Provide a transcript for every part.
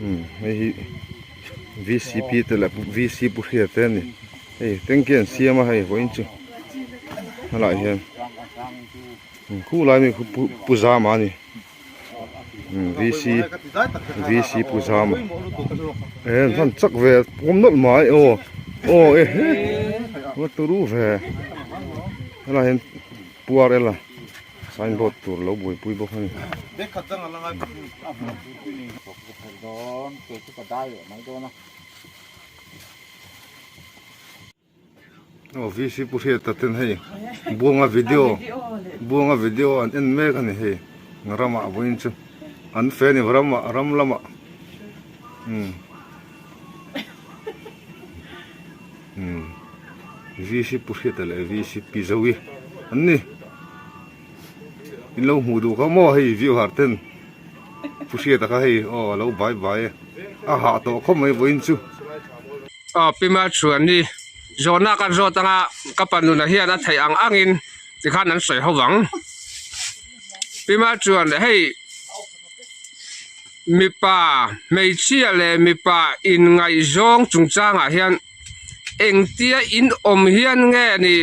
Umm hei hi vcp te leh vc pu hria te a ni hei tanky an siam a hei vawiin chu helaiah hian khu lai mi khu pu pu zama a ni umm vc vc pu zama e an hman chak ve pawm nawlh mai aw aw e he va turu ve helaiah hian pu rl a. Signboard tur lo buaipui bawk a ni. Aw VC Pu Hriata ten hei Buanga video Buanga video an en mek a ni hei ramah vawiin chu an fe a ni ramah ram lamah umm umm VC Pu Hriata leh VC Pi Zoe an ni. In lo hmuh duh kha maw hei view har ten pu hriata kha hei aw a lo bai bai e a hah tawh khawp mai vawiin chu. Aw pi Malchhuani zawhna kan zawt anga ka pa nuna hian a theih ang angin tikhan an sawi ho vang. Pi Malchuan hei mipa hmeichhia leh mipa inngaihzawng chungchangah hian engtia in awm hian nge ni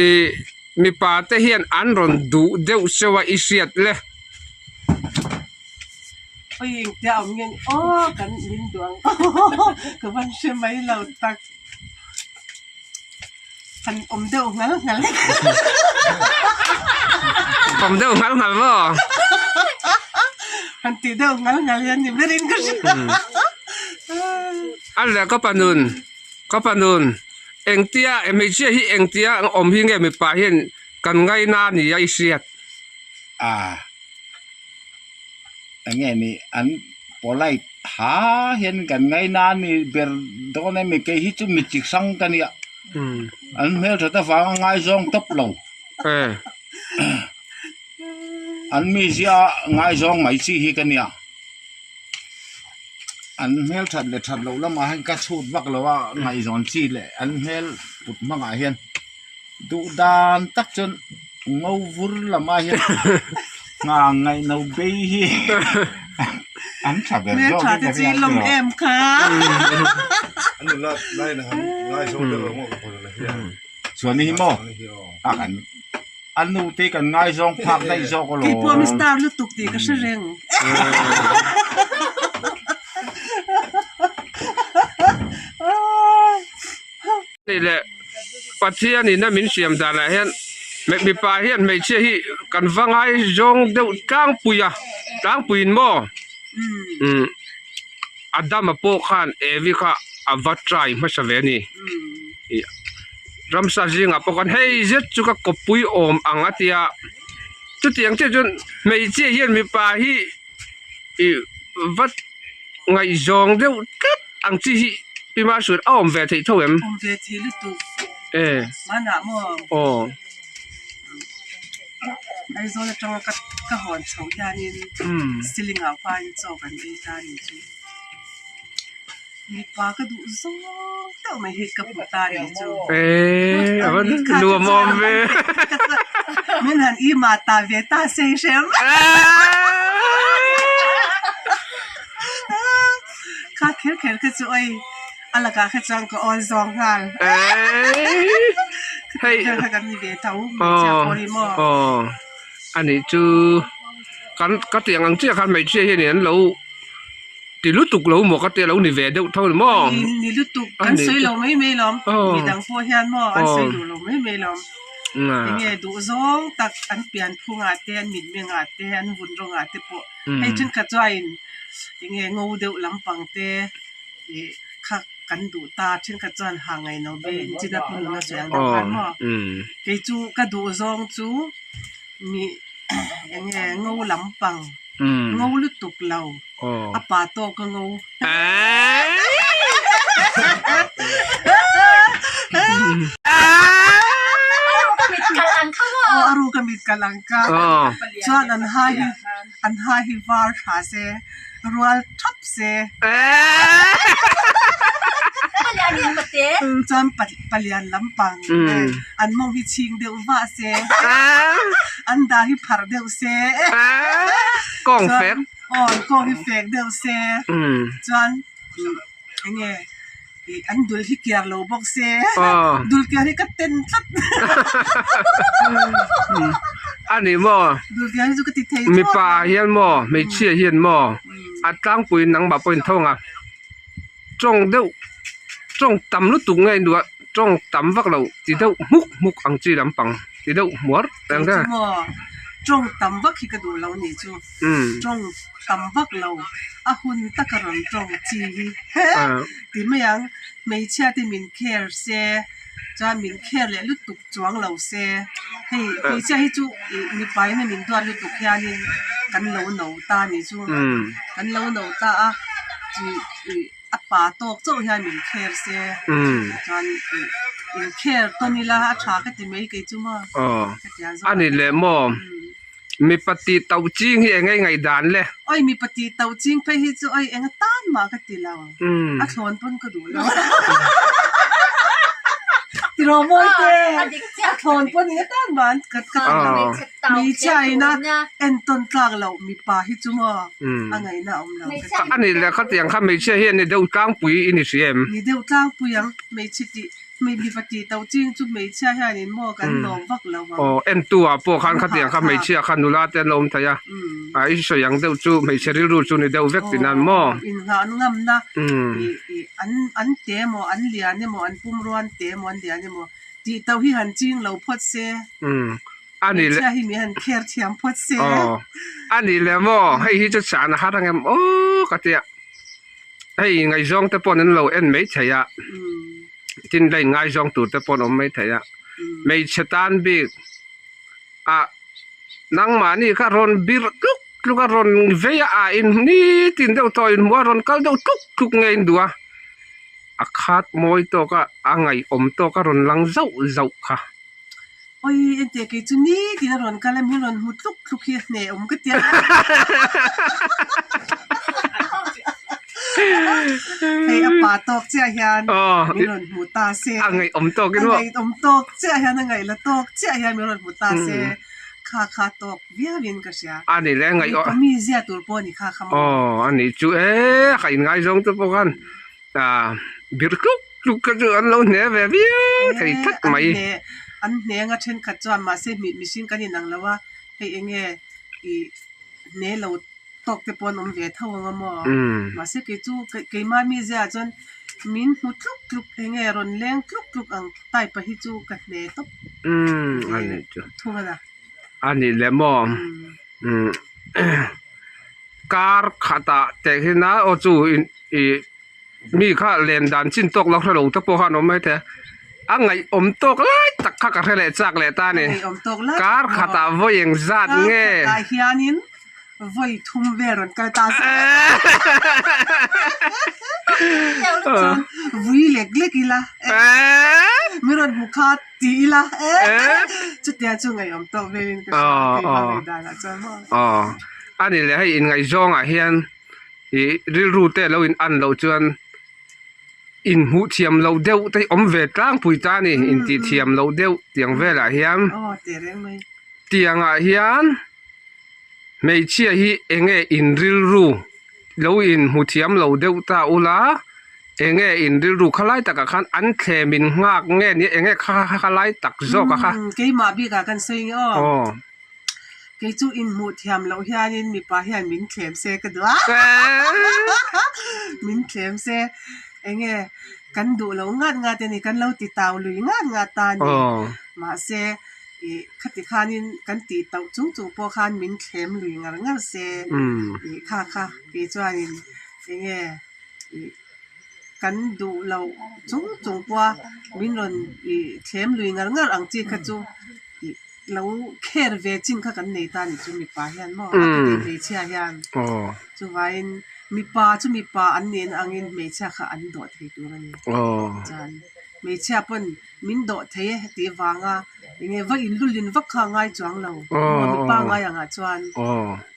Ih mipa te hian an rawn duh deuh cheu a i hriat le. Oi engtia awm nge ni aw kan min duh ang ka van hre mai lo tak han awm deuh nghal nghal Awm deuh nghal nghal maw? Han tih deuh nghal nghal hian ni berin ka hria. A leh ka panun. Ka panun, engtia hmeichhia hi engtia awm hi nge mipa hian kan ngaina a nia i hriat? A, enge ni an polite ha hian kan ngaina a ni ber dawn em kei hi chu mi chi hrang ka nia, an hmelthat avanga ngaizawng tawp lo, an mizia ngaizawng mai chi hi ka nia. An hmel that leh that loh lamah hian ka chhut vak lo a ngaihzawn chi leh an hmel put hmangah hian duh dan tak chuan ngo vur lamah hian hna ngaihno bei hi an tha ber zawk in ka hria chuan hi maw a kan A nu te kan ngaizawng phak daih zawk alawm. Kei pawh mi star lutuk tih ka hre reng. Hei leh Pathian in a min siam danah hian mipa hian hmeichhia hi kan va ngaizawng deuh tlangpui a, tlangpuiin maw umm Adama pawh khan Evi kha a va try hmasa ve a ni. Ramsa zingah pawh khan hei zet chu ka kawppui awm ang a tia chutiang chiah chuan hmeichhia hian mipa hi ih vat ngaihzawng deuh tlat ang chi hi pi Mahsur a awm ve theih tho em? Awm ve thei lutuk e hmanah maw aw Aizawl atanga ka ka hawn chhoh hianin ceiling ah khuanin chaw kan ei ta a nih chu. Mipa ka duh zawng deuh mai hi ka hmu ta nih chu. Eee a va nuam awm ve. Min han i mah ta ve ta sei hrem. Kha kher kher kha chu oi a lakah kha chuan ka awl zawng nghal. Hei kher kha kan ni ve tho hmeichhia pawh hi maw. Aw anih chu kan ka tiang ang chiah khan hmeichhia hian an lo. Ti lutuk lo maw ka tia lo ni ve deuh tho ni maw? Ni ni lutuk kan sawi lo mai mai lawm. Midang pawh hian maw an sawi duh lo mai mai lawm. Enge duh zawng tak an pian phungah te an mitmengah te an vun rawngah te pawh hei thenkhat chuain enge ngo deuh lampang te ih kha kan duh ta thenkhat chuan ha ngaino be in china pawh nuna sawi ang deuh khan maw. Kei chu ka duh zawng chu mi enge ngo lampang. Ngo lutuk lo. A pa tawk a ngo. Aw a ruk a mit kalh ang ka. Chuan an ha hi an ha hi var tha se rual thap se. Chuan palian lampang an mawng hi chhing deuh vah se. An dar hi pharh deuh se. Kawng fek. Aw an kawng hi fek deuh se chuan enge ih an dul hi kiar lo bawk se dul kiar hi ka ten tlat a ni maw dul kiar hi chu ka ti thei thlawt mipa hian maw hmeichhia hian maw a tlangpuiin nangmah pawhin tho ang a tawng deuh tawng tam lutuk nge duh a tawng tam vak lo ti deuh hmuk hmuk ang chi lampang ti deuh hmuar ang te tawng tam vak hi ka duh lo nih chu. Tawng tam vak lo a hun taka rawn tawng chi hi ti mai ang. Hmeichhia te min care se chuan min care leh lutuk chuang lo se hei hmeichhia hi chu ih mipa in a min duat lutuk hianin kan lo no ta a nih chu kan lo no ta a ih ih a pa tawk chauh hian min care se chuan ih in care tawn ila a tha ka ti mai kei chu maw ka ti a zawk a ni leh maw. Mipa tih tauh ching hi eng nge ngaihdan le? Oi mipa tih tauh ching phei hi chu oi eng atan mah ka ti lo. A thlawn pawn ka duh lo. Tiraw mawi te? A thlawn pawn eng atan mah ka ti lo. Hmeichhia ina entawn tlak loh mipa hi chu maw a ngaihna a awm lo ka ti. A nih leh khatiang kha hmeichhia hi a ni deuh tlangpui i ni hria em? Ni deuh tlangpui ang hmeichhe tih Hmeichhe tih tauh ching chu hmeichhia hianin maw kan lawm vak lo ang. Aw, entu ah pawh khan khatiang kha hmeichhia kha nula te an lo awm thei a, a i sawi ang deuh chu hmeichhe rilru chu ni deuh vek tih nan maw? Aw, inngah ngamna ih ih an an te maw an lian emaw an pumrua an te emaw an lian emaw tih tauh hi han ching lo phawt se. A nih leh. Hmeichhia hi mi han kher thiam phawt se. Aw, a nih leh maw hei hi chu chhan a har ang em aw ka tia. Hei ngaihzawng te pawh an lo en mai thei a, tin la in ngaizawng tur te pawh an awm mai thei a, hmeichhe tan bik ah nangmahni kha rawn birh tluk tluk a rawn vei a ah in nitin deuh tawh in hmuh a rawn kal deuh tluk tluk nge in duh a, a khat mawi tawk a a ngaihawm tawk a rawn lang zauh zauh kha. Oi ente kei chu nitin a rawn kal a min rawn hmu tluk tluk hi a hneh awm ka tia. Hei a pa tawk chiah hian min rawn hmu ta se. A ngaih awm tawk in maw? A ngaih awm tawk chiah hian a ngaih la tawk chiah hian min rawn hmu ta se kha kha tawk viau in ka hria. A ni le ngaih awm. Mi zia tur pawh a ni kha kha maw? Aw a nih chu e ka inngaizawng te pawh khan bir tluk tluk kha chu an lo hne ve viau thei tlat mai. An hne an hneng a thenkhat chuan mahse mihring kan inang lo a, hei eng nge ih hne lo tawk te pawh an awm ve tho ang a maw? Mahse kei chu keimah mi ziaah chuan min hmu tluk tluk eng nge rawn leng tluk tluk ang type a hi chu ka hne tawp ve thung a na. A nih leh maw? Kar khatah teh hian a aw chu ih mi kha len dan chin tawk lo hre lo te pawh khan awm mai thei a, a ngaihawm tawk lai tak kha ka hre leh chak leh ta a ni. Kar khatah vawi eng zat nge? Kar khatah hianin vawi thum vel rawn kal ta se. Chuan vui lek lek ila mi rawn hmu kha ti ila chutia chu ngaihawm tawk velin ka hria a keimah ngaihdanah chuan maw. Aw a ni leh hei inngaihzawngah hian ih rilru te lo in an loh chuan inhmuh thiam loh deuh te hi awm ve tlangpui ta a ni intih thiam loh deuh tiang velah hian tiangah hian hmeichhia hi eng nge in rilru lo inhmu thiam lo deuh ta ula eng nge in rilru khalai takah khan an thlem in nghak nge nia eng nge khalai tak zawk a kha. Keimah bikah kan sawi nge aw. Kei chu inhmuh thiam loh hianin mipa hian min thlem se ka duh a, min thlem se enge kan duh lo ngat ngat a ni, kan lo ti tau lui ngat ngat ta a ni. Mahse ih khati khanin kan tih tauh chung chung pawh khan min thlem lui ngar ngar se ih kha kha kei chuanin enge ih kan duh loh chung chung pawha min rawn ih thlem lui ngar ngar ang chi kha chu. Ih lo kher ve chin kha kan nei ta ni chu mipa hian maw a ka tih hmeichhia hian chuvangin mipa chu mipa an nihna angin hmeichhia kha an dawh thei tur a ni chuan hmeichhia pawn min dawh thei e tih vanga enge va in lulin vak kha a ngai chuang lo maw mipa ngai angah chuan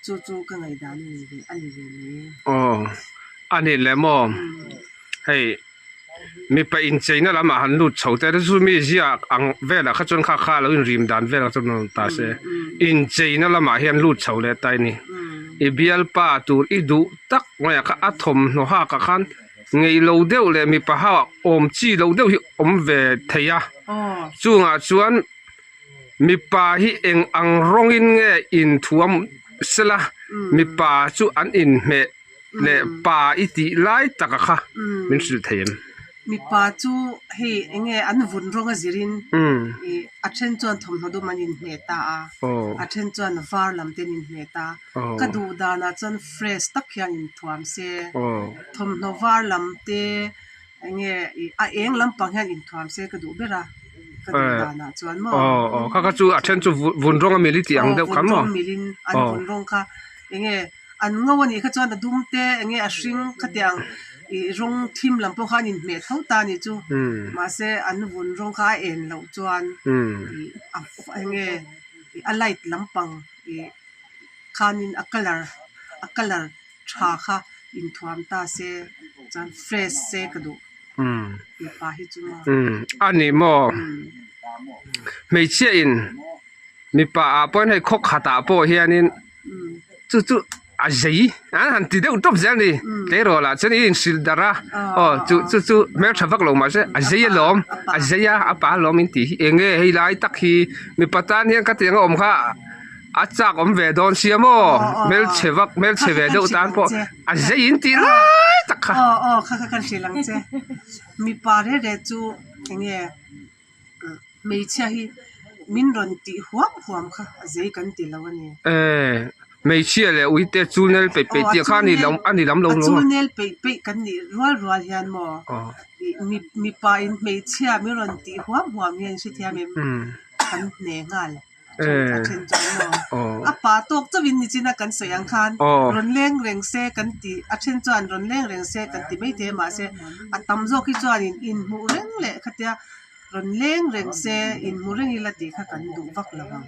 chu chu ka ngaihdan a ni ve a ni ve mai. Aw a ni le maw hei. Mipa incheina lamah han lut chho te chu mi ziak ang velah kha chuan kha kha lo inrim dan velah chuan rawn ta se incheina lamah hian lut chho leh ta a ni. I bialpa tur i duh tak mai ah kha a thawmhnaw hak ah khan ngei lo deuh leh mipa ho ah awm chi loh deuh hi awm ve thei a chungah chuan mipa hi eng ang rawngin nge inthuam sela mipa chu an inhmeh leh pa i tih lai taka kha min hrilh thei em? Mipa chu hei eng nge an vun rawng a zirin ih a then chuan thawmhnaw dum an inhmeh ta a, a then chuan var lam te an inhmeh ta a, ka duh danah chuan fresh tak hian inthuam se, thawmhnaw var lam te eng nge ih a eng lampang hian inthuam se ka duh ber a, ka duh danah chuan maw. Aw kha kha chu a then chu vun rawng a mil i tih ang deuh kha maw? Aw vun rawng milin an vun rawng kha eng nge. An ngo a nih kha chuan a dum te eng nge a hring khatiang ih rawng thim lam pawh kha an inhmeh tho ta a nih chu mahse an vun rawng kha a en loh chuan ih a eng nge ih a light lampang ih khanin a colour a colour tha kha inthuam ta se chuan fresh se ka duh mipa hi chu maw. A ni maw hmeichhia in mipa ah pawh hian hei khaw khatah pawh hianin. Chu chu a zei an han ti deuh tawp zel a ni tleirawl ah chuan i inhrilh darh a aw chu chu chu hmeltha vak lo mahse a zei alawm a zei a a pa alawm in tih hi eng nge hei lai tak hi mipa tan hian ka tiang a awm kha a chak awm ve dawn sia maw hmelchhe vak hmelchhe ve deuh tan pawh a zei in tih lai tak kha. Aw aw kha kha kan hrilh ang che mipa reh reh chu eng nge. Hmeichhia hi min rawn tih huam huam kha a zei kan ti lo a ni. Eh, hmeichhia leh uite chul nel peih peih tih kha a ni lam a ni lam lo lo. A chul nel peih peih kan nih rual rual hian maw mipa in hmeichhia min rawn tih huam huam hian hrethiam em kan hne nghal. A then chuan maw a pa tawk chauhin nichina kan sawi ang khan rawn leng reng se kan ti a then chuan rawn leng reng se kan ti maithei a mahse a tam zawk hi chuanin inhmuh reng leh khatia rawn leng reng se inhmu reng ila tih kha kan duh vak lo ang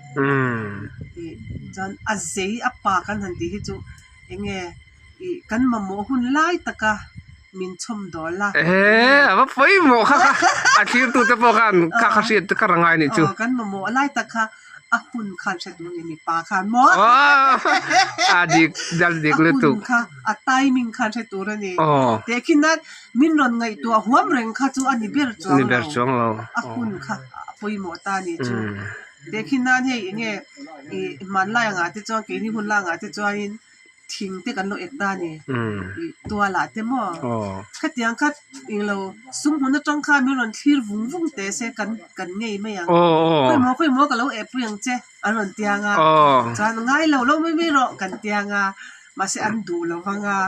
tih chuan a zei a pa kan han tih hi chu eng nge ih kan mamawh hun lai taka min chhawm dawl a. Ehe a va pawimawh kha kha a thlir tu te pawh khan kha kha hriat te kha ra ngai anih chu. Aw kan mamawh lai tak kha a hun khan hre tur ni mipa khan maw. A dik a dik lutuk. A hun kha a timing khan hre tur a ni. Tehkhin nan min rawn ngaihtuah huam reng kha chu a ni ber chuang lo. Ni ber chuang lo. A hun kha a pawimawh ta anih chu. Tehkhin nan hei eng nge ih hmanlai angah te chuan keini hun lai angah te chuanin thing te kan lo ek ta a ni ih tual ah te maw khatiang kha englo sum hmun atang khan min rawn thlir vung vung teh se kan kan ngei mai ang khawimaw khawimaw ka lo eh pui ang che an rawn tiang a chuan ngai lo lo mai mai rawh kan tiang a mahse an duh lo vang a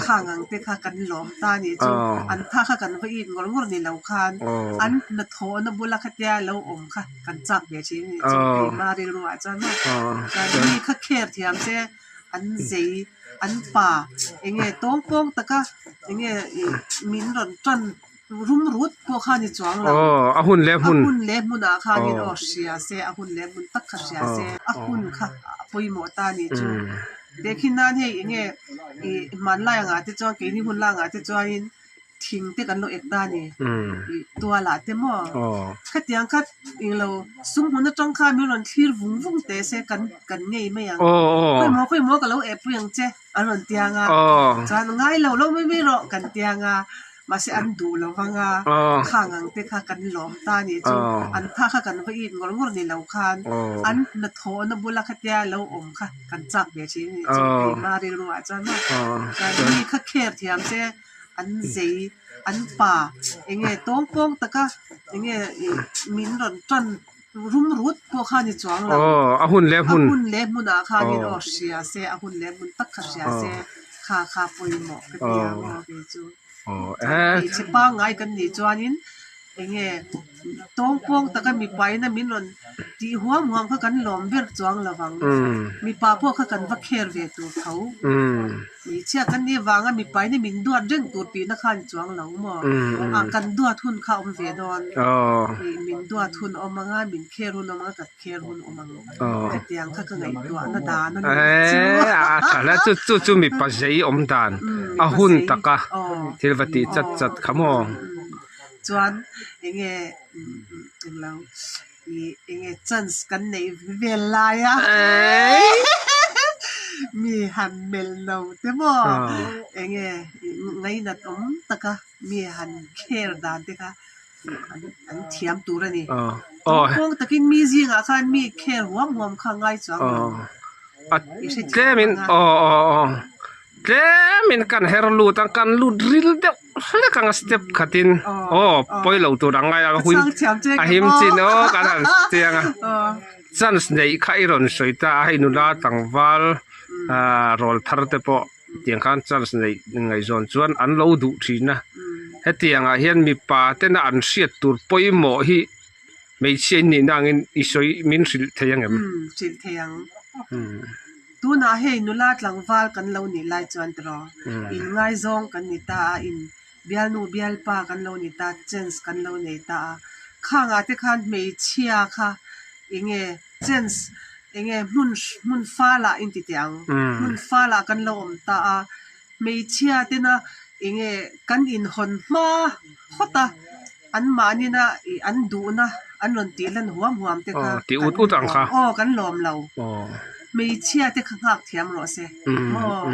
khang ang te kha kan lawm ta a nih chu an tha kha kan va it ngawr ngawr ni lo khan an hnathawhna bula khatia lo awm kha kan chak ve thin a nih chu keimah rilru ah chuan maw chuan mi kha kher thiam che. an zei an pa eng nge tawng pawng taka eng nge ih min rawn tan rum rut pawh kha a ni chuang lo aw a hun leh hmun a hun leh hmunah khanin aw hria se a hun leh hmun tak kha hria se a hun kha a pawimawh ta a nih chu tehkhin nan hei eng nge ih hmanlai angah te chuan keini hun lai angah te chuanin. Thing te kan lo ek ta a ni ih tual ah te maw khatiang kha englo sum hmun atang khan min rawn thlir vung vung teh se kan kan ngei mai ang khawimaw khawimaw ka lo eh pui ang che an rawn tiang a chuan ngai lo lo mai mai rawh kan tiang a mahse an duh lo vang a khang ang te kha kan lawm ta a nih chu an tha kha kan va it ngawr ngawr ni lo khan an hnathawhna bula khatia lo awm kha kan chak ve thin a nih chu keimah rilru ah chuan maw chuan mi kha kher thiam che. An zei an pa eng nge tawng pawng taka eng nge ih min rawn tan rum rut pawh kha a ni chuang lo. Aw a hun leh hmun. A hun leh hmunah khanin aw hria se a hun leh hmun tak kha hria se kha kha pawimawh ka ti ang aw kei chu. Hmeichhe pangngai kan nih chuanin eng nge tawng pawng taka mipa ina min rawn tih huam huam kha kan lawm ber chuang lo vang. Mipa pawh kha kan va kher ve tur tho. Hmeichhia kan nih avanga mipa in min duat reng tur tihna kha a ni chuang lo maw? Ah kan duat hun kha a awm ve dawn. Ih min duat hun a awm ang a, min kher hun a awm ang a, kan kher hun a awm ang. Hetiang kha ka ngaihtuahna dan a ni chu. A tha hle chu chu chu mipa zei awm dan a hun taka thil va tih chat chat kha maw? Chuan eng nge englo ih eng nge chance kan neih vel lai a. Mi han melh lo te maw enge ngainat awm taka mi han kher dan te kha an thiam tur a ni. Tawngpawng takin mi zingah khan mi kher huam huam kha ngai chuang lo. I hrethiam ang a. Tlemin kan her lut a, kan lut ril deuh hlek ang a step khatin aw pawi lo tur ang ngai a a him chin aw kan han chiang a chance neih kha i rawn sawi ta a hei nula tlangval ah rawl thar te pawh tiang khan chance neih ngaihzawn chuan an lo duh thin a hetiang ah hian mipa tena an hriat tur pawimawh hi hmeichhia in nihna angin i sawi min hrilh thei ang em? Tunah hei nula tlangval kan lo nih lai chuan tiraw inngaizawng kan ni ta a, in bialnu bialpa kan lo ni ta, chance kan lo nei ta a. Khangah te khan hmeichhia kha enge chance enge hmun hmun falah in ti teh ang, hmun falah kan lo awm ta a. Hmeichhia tena enge kan inhawn hma hawt a, anmahnina ih an duhna an rawn tih lan huam huam te kha aw kan lawm lo. Hmeichhia te kha nghak thiam rawh se maw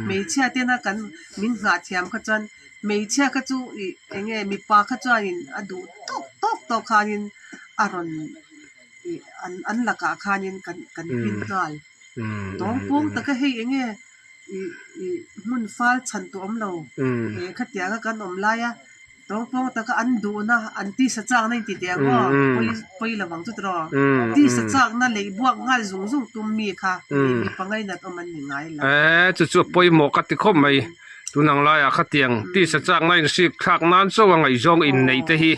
hmeichhia tena kan min nghah thiam kha chuan hmeichhia kha chu ih enge mipa kha chuanin a duh tawk tawk tawk khanin a rawn ih an an lakah khanin kan kan pin nghal. Tawng pawng taka hei enge ih ih hmun fal chhan tur awm lo eh khatianga kan awm lai a tawng pawng taka an duhna an tisa chakna in ti teh ang aw pawi pawi lo ang chu tiraw tisa chakna lei buak nghal zung zung tum mi kha mi pangainat awm an ni ngai lo. Eh chu chu a pawimawh ka ti khawp mai tunang laiah khatiang tisa chakna in hrik thlak nan chauh a ngaihzawng inneih te hi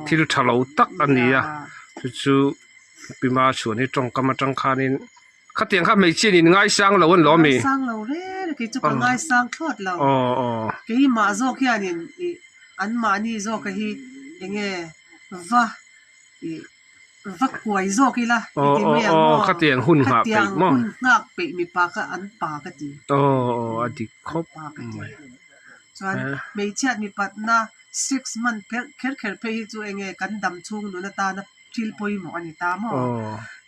thil tha lo tak a ni a chu chu Pima chhuan hi tawngkam atang khanin khatiang kha hmeichhia in ngaisang lo an lo ami? Ngaisang lo reng kei chu ka ngaisang thlawt lo. Keimah zawk hianin ih anmahni zawka hi enge va ih va kuai zawk ila i ti mai ang maw? Khatiang hun nghah peih maw? Khatiang hun nghak peih mipa kha an pa ka ti. Aw a dik khawp mai. Chuan hmeichhiat mipatna six month kher kher phei hi chu enge kan dam chhung nun atana thil pawimawh a ni ta maw?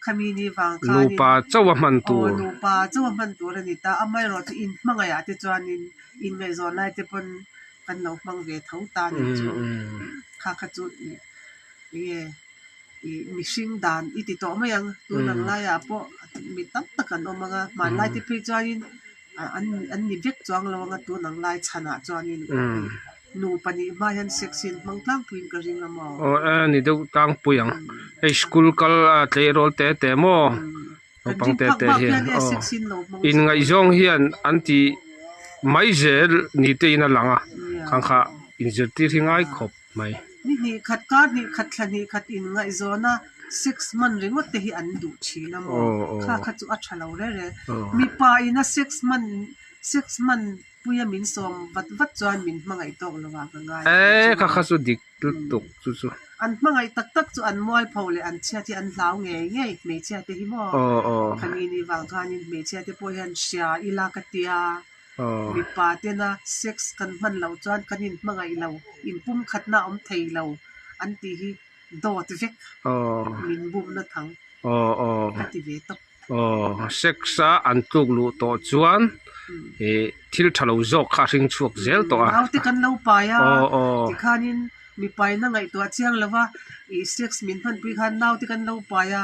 Khami ni vang khanin Nupa chauh a hman tur. Aw nupa chauh a hman tur a ni ta. Amaherawh chu inhmangaih ah te chuanin inngaihzawn lai te pawn kan lo hmang ve tho ta a nih chu. Kha kha chu ih enge ih mihring dan i ti tawh mai ang. Tun ang laiah pawh mi tam tak an awm ang a, hmanlai te phei chuanin an an ni vek chuang lo anga tun ang lai chhanah chuanin nupa nih hma hian sex hi an hmang tlangpuiin ka ring a maw. Aw e ni deuh tlangpui ang hei school kal a tleirawl te te maw naupang te te hian aw inngaihzawng hian an ti mai zel ni te in a lang a khang kha inzirtir hi ngai khawp mai. Ni hnih khat kar hnih khat thla hnih khat inngaihzawn a sex hman ringawt te hi an duh thin a maw? Kha kha chu a tha lo reng reng. Mipa ina sex hman sex hman puia min sawm vat vat chuan min hmangaih tawk lo ah ka ngai. E kha kha chu dik lutuk chu chu. An hmangaih tak tak chu an mualpho leh an chhiat hi an hlau ngei ngei hmeichhia te hi maw? Khami ni vang khanin hmeichhia te pawh hian hria ila ka tia. Mipa tena sex kan hman loh chuan kan inhmangaih lo, inpumkhatna a awm thei lo an tih hi dawt vek min bumna thang ka ti ve tawp. Sex a an tluk luh tawh chuan thil tha lo zawk kha a hring chhuak zel tawh a. Naute kan lo pai a, tikhanin mipa in a ngaihtuah chiang lo va, ih sex min hmanpui khan naute kan lo pai a,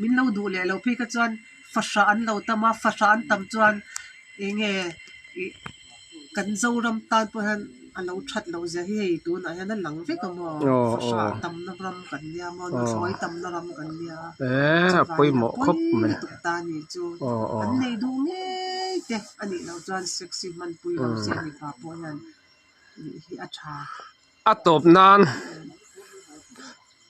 min lo duh leh lo phei kha chuan fahrah an lo tam a, fahrah an tam chuan Enge ih kan Zoram tan pawh hian a lo that loh zia hi hei tunah hian a lang vek a maw fahrah tamna ram kan nia maw nuthlawi tamna ram kan nia chuvangin a pawi lutuk ta a nih chu an nei duh ngei te a nih loh chuan sexy hmanpui lo se mipa pawh hian ih hi a tha. A tawp nan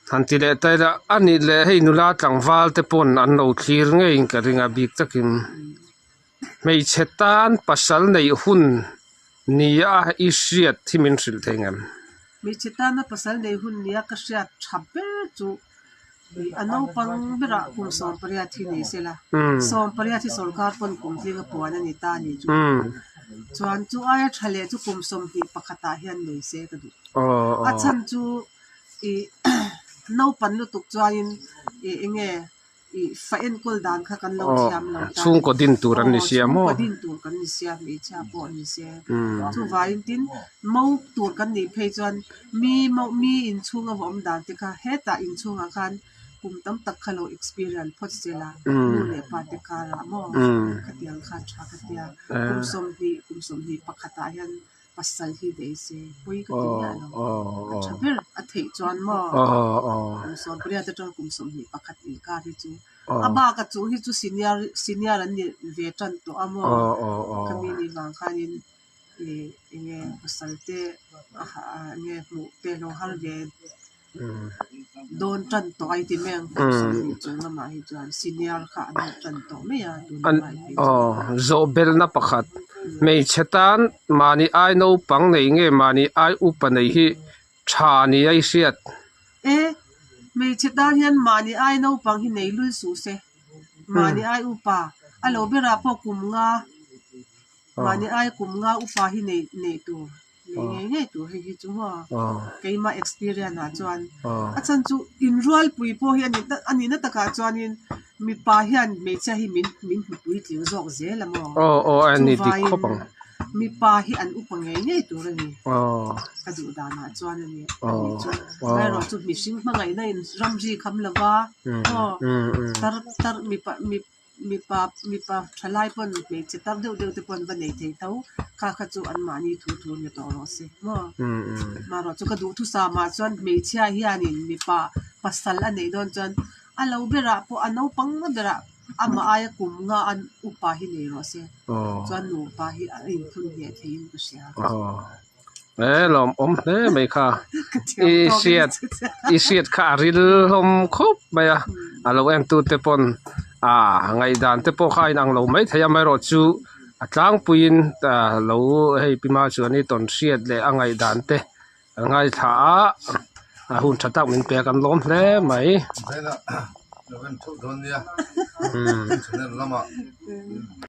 han ti leh ta ila a nih leh hei nula tlangval te pawn an lo thlir ngeiin ka ring a bik takin. Hmeichhe tan pasal neih hun nia i hriat hi min hrilh thei ngem? Hmeichhe tana pasal neih hun nia ka hriat tha ber chu a naupang berah kum 18 hi nei se la, 18 hi sorkar pawn kum hling a puan a ni ta a nih chu. Chuan chu aia tha leh chu kum 21 ah hian nei se ka duh. A chhan chu ih naupan lutuk chuanin ih eng nge. I fa enkawl dan kha kan lo thiam lo ta. Chhungkaw din tur an ni sia maw? Chhungkaw din tur kan ni sia, hmeichhia pawh ni se. Chuvangin tin mo tur kan nih phei chuan mi mo mi inchhunga va awm dan te kha hetah inchhungah khan kum tam tak kha lo experience phawt se la, nu leh pa te karah maw khatiang kha tha ka tia. Kum sawmhnih kum sawmhnih pakhatah hian pasal hi daih se pawi ka ti miah lo a tha ber a theih chuan maw kum sawmpariat atanga kum 21 inkar hi chu a bak a chung hi chu senior senior an ni ve tan tawh a maw khami ni vang khanin ih eng nge pasal te a eng nge hmuh te lo har ve. Dawn tan tawh a i ti mai ang kum 20 chung lamah hi chuan senior kha an lo tan tawh mai a tun lamah hi phei chuan. Zawh belhna pakhat hmeichhe tan mahni ai naupang nei nge mahni ai upa nei hi tha ni a i hriat? E, hmeichhe tan hian mahni ai naupang hi nei lul suh se, mahni ai upa a lo berah pawh kum nga mahni ai kum nga upa hi nei nei tur. Nei ngei ngei tur hei hi chu maw keimah experience ah chuan a chhan chu inrualpui pawh hi a nihna takah chuanin mipa hian hmeichhia hi min min hmu puitling zawk zel a maw chuvangin mipa hi an upa ngei ngei tur a ni ka duh danah chuan a ni ani chu amaherawhchu chu mihring hmangaihna in ramri kham lova maw tar tar mipa mi. Mipa mipa thalai pawn hmeichhe tar deuh deuh te pawn va nei thei tho kha kha chu anmahni thu thu ni tawh rawh se maw marawh chu ka duhthusam ah chuan hmeichhia hianin mipa pasal a neih dawn chuan a lo berah pawh a naupang na berah amah aia kum nga a upa hi nei rawh se chuan nupa hi a inphun hneh theiin ka hria. E lawm awm hle mai kha i hriat i hriat kha a ril hlawm khawp mai a a lo en tu te pawn ah ngaihdan te pawh kha a inang lo mai thei a amaherawh chu a tlangpuiin ah lo hei pi ma chuan i tawn hriat leh a ngaihdan te a ngaithla a a hun tha tak min pe a kan lawm hle mai.